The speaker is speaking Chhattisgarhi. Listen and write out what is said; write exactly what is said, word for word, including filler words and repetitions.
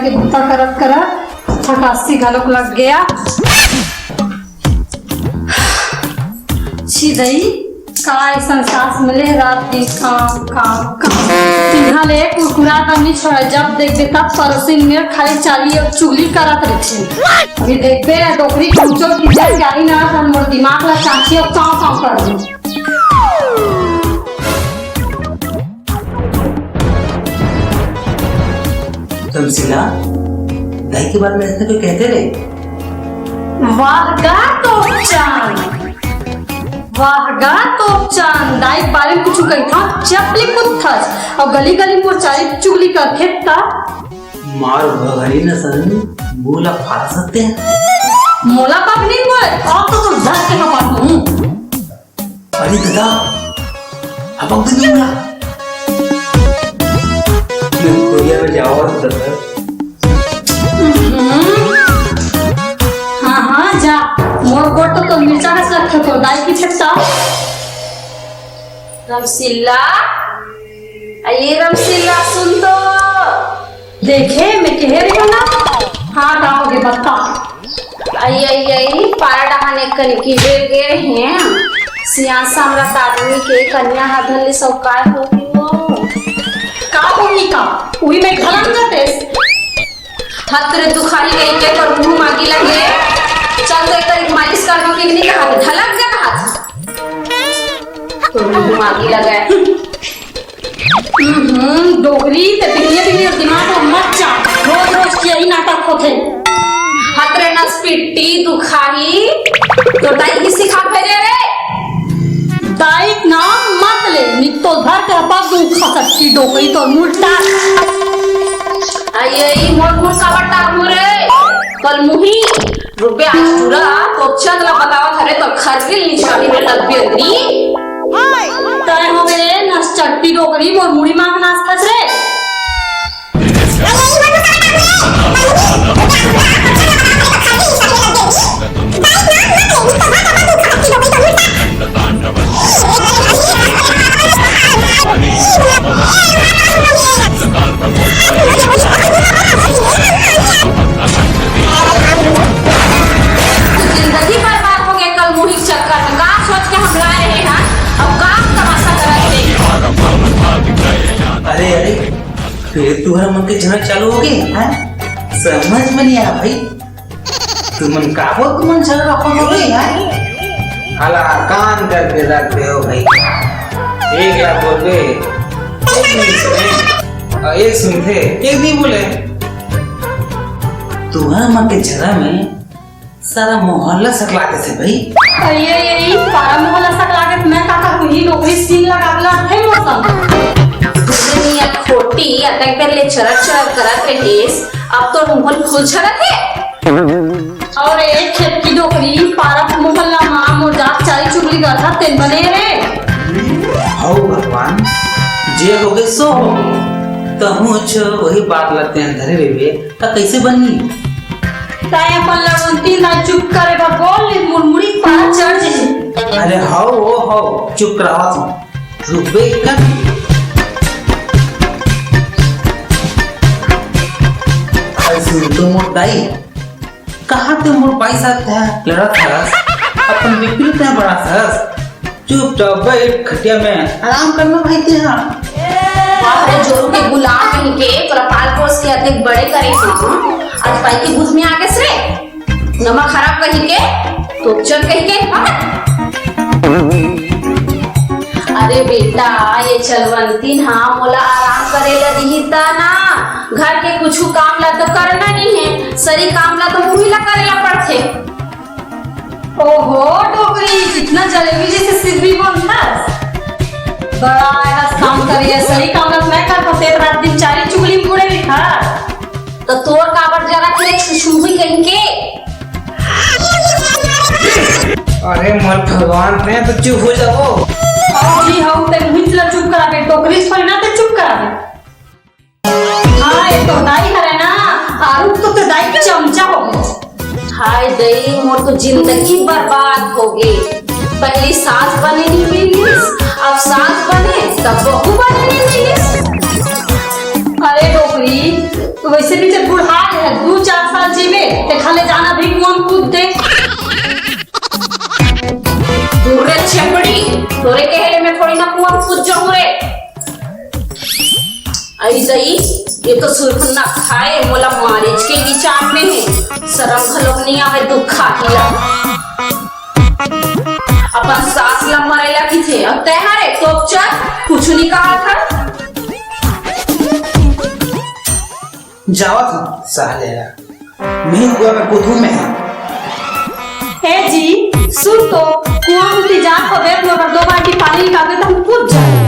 के बूता करत करत फटासी घलोक लग गया। छी दई, का अइसन सास मिले, रात दिन काम, काम, काम। तिहा ले कुरकुरा काम नहीं छोड़ा, जब देखबे तब परोसिन में खाली चाली अउ चुगली करत रहिथे। अभी देखबे ना, डोकरी कुचो की जाए, जाई ना, अपन मोर दिमाग ला चाची अउ कांव कांव कर दूं। तमसीला, दाई के बारे में ऐसा कोई कहते रहे? वाह गा तोपचान, वाह गा तोपचान, दाई के बारे में कुछ कही था, चपली कुत्थस, अउ गली गली मोर चारी चुगली कर फेंकता। मार भगरी न सन, मुंह ला फाड़ सकते हैं। मोला पकड़ी बोल, अब तो तुम धर के हवा दूं। अरे दादा, हपक तो नहीं उड़ा। कोरिया में जाओ और दादा। हम्म। हाँ, हाँ, जा। मोर गोड़ तो, तो मिर्चा का साग खा तो दाई की छट्टा। रमसिल्ला, अये रमसिल्ला, सुन तो। देखे, मैं कह रही हूँ ना। हाँ, का हो गया, बता। अई, अई, अई, पारा डहान एक कन की बेर गे रहे हैं। सियान सामरथ आदमी के कन्या हा धर ले सौकार हो गयो। का होही का? उही में घलक जतेस। हत रे दुखाही कहीं के तोर मुंह मागी लगे। चल तो एक बार मालिश कर दो कि नहीं कहा, घलक जा कहा। तोर मुंह मागी लगे। हम्म, डोकरी, ते बिगड़े बिगड़े दिमाग में मत जा। रोज रोज के यही नाटक होथे। हतरे नस पिट्टी दुखाही, तो दाई की सिखा भेजे रे। दाई के नाम मत ले, नित्तो भर के पग दुखा सकती डोकरी तो उल्टा। आई, आई, मोर मुंह का बट्टा मुरे। कल मुही रुपया आज पूरा तो चंद ला बतावत हरे तो खरगिल निशानी में लग बेंदनी। तय हो गए नस चट्टी डोकरी मोर मुड़ी मांग नास खस रे। जिंदगी बर्बाद हो गया कल मुही के चक्कर में। का सोच के हम लाए रहे हैं, अब का तमाशा करत रहे। अरे, अरे, फिर तुहर मन के झगड़ा चालू हो गए, हैं? समझ में नहीं आया भाई। तुमन काबर तुमन झगड़ा हो गए यार? हला कान करके रख दे हो भाई। एक ला बोलबे, एक नहीं सुने, और एक सुनथे, एक नहीं बोले। तुहर मन के झगड़ा में सारा मोहल्ला सकला देथे भाई। अये, ये पारा मोहल्ला सकला के मैं का करूं, ही डोकरी सीन लगावला है मोर संग। दुनिया खोटी अटक कर ले चरक चरक करत रहिस, अब तो मुंह फुल झरत है। और एक खेत की डोकरी पारा मोहल्ला मा मोर जात चारी चुगली करत तेन बने रे। हौ भगवान, जे होगे सो होगे। तहूँ छ वही बात ला तेन धरे रहिबे, त कइसे बनही? तैं अपन लड़वंती ला चुप करे बर बोल, ले मुरमुरी पारा चढ़ जही। अरे हौ, ओ हौ, चुप करावत हूँ। रुकबे कर। अरे सुन तो मोर दाई, कहाँ ते मोर बाई साथ है लड़त हरस, अपन बिक्री ते बड़ा हरस। चुपचाप बैठ खटिया में आराम करना भाई ते हा। बाप रे जोरू के गुलाम कहीं के, तोरा पाल पोस के अतेक बड़े करे हूँ, आज बाई के बुझ में आ गए रे। नमक खराब कहीं के, तोपचन कहीं के, हाँ? अरे बेटा, ये चलवंती ना मोला आराम करे ला दिही ता ना, घर के कुछ काम ला तो करना नहीं है, सरी काम ला तो मुही ला करे ला पड़थे। ओहो, डोकरी, कितना जलेबी जैसे सिर भी बनता। बड़ा आयरस काम करे, सही काम रख, मैं कर फंसे, रात दिन चारी चुगली मुड़े लिखा। तो तोर काबर जरा के छुछुही कहीं के। अरे मोर भगवान, मैं तो चुप हो जाओ। आओ जी, हम ते मुहित ला चुप कराबे, डोकरी से ना ते चुप कराबे। हाँ, ये तो दाई हरे ना, आरू तो, तो दाई के चमचा हो गए। हाय दई, मोर तो जिंदगी बर्बाद हो गई। पहली सास बने नहीं मिलिस, अब सास बने तब बहू बने नहीं मिलिस। अरे डोकरी, तो वैसे भी ते बुढ़ा ले, दू चार साल जीबे, ते खाले जाना भी कुआं कूद दे। दूर रे छेपड़ी, तोरे कहे ले मैं थोड़ी ना कुआं कूद जाऊं रे। आई दई, ये तो सुरफन्ना खाए, मोला मारेज के विचार में है। शरम घलोक नहीं आवे, दुख खाती ला। अपन सास ला मरेला किथे, अब तैहार है, तो उपचार कुछ नहीं कहा था। जावत हूँ, साले ला। मैं कुआं में कूदूं मैं। ए जी, सुन तो, कुआं में ते जात हो, देख लो, अगर दो बाल्टी पानी निकालबे तो हम कूद जाए।